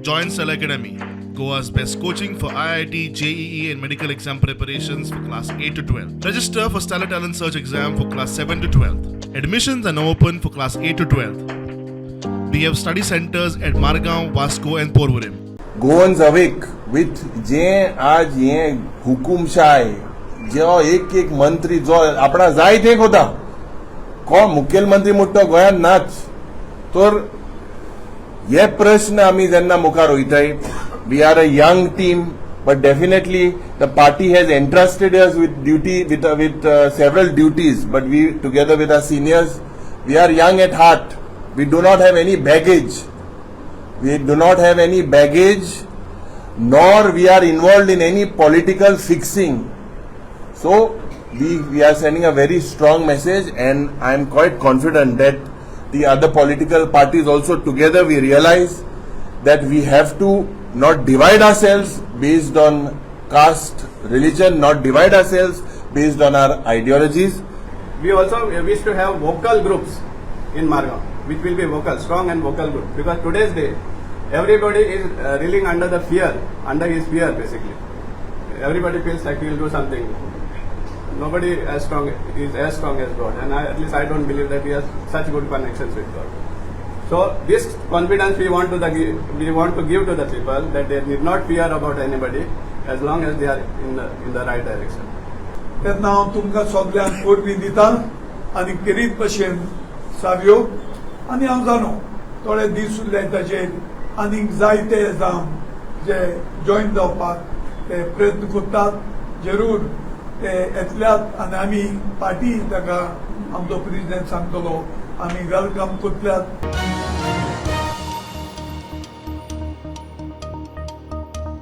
Join Stellar Academy, Goa's best coaching for IIT, JEE, and medical exam preparations for class 8 to 12. Register for Stellar Talent Search exam for class 7 to 12. Admissions are now open for class 8 to 12. We have study centers at Margao, Vasco, and Porvorim. Goans awake with जे आज हे हुकुमशाय जो एक एक मंत्री जो आपणा जाय ते कोता, कोण मुखेलमंत्री म्हणटा तो गोंयांत नाच. तर हे प्रश्न आमी जेन्ना मुखार वयताय, we are a young team, but definitely the party has entrusted us with duty, with several duties, but we, together with our seniors, we are young at heart. We do not have any baggage. We do not have any baggage, nor we are involved in any political fixing. So we are sending a very strong message, and I am quite confident that the other political parties also, together we realize that we have to not divide ourselves based on caste, religion, not divide ourselves based on our ideologies. We also wish to have vocal groups in Margao, which will be vocal, strong and vocal group. Because today's day, everybody is reeling under the fear, under his fear basically. Everybody feels like he will do something. Nobody as strong is as strong as God, and at least I don't believe that he has such good connections with God. So this confidence we want to give to the people that they need not fear about anybody as long as they are in the right direction. तेन्ना हांव तुमकां सगल्यांक परबीं दिता आनी खेरीत भशेन सावयो. आनी हांव जाणो थोडे दीस उरले ताचेर आनीक जायते जावन जे जॉयन जावपाक ते प्रयत्न करतात, जरूर ते येतल्यात आनी आमी पार्टी ताका आमचो प्रेजिडेंट सांगतलो, आमी welcome करतल्यात.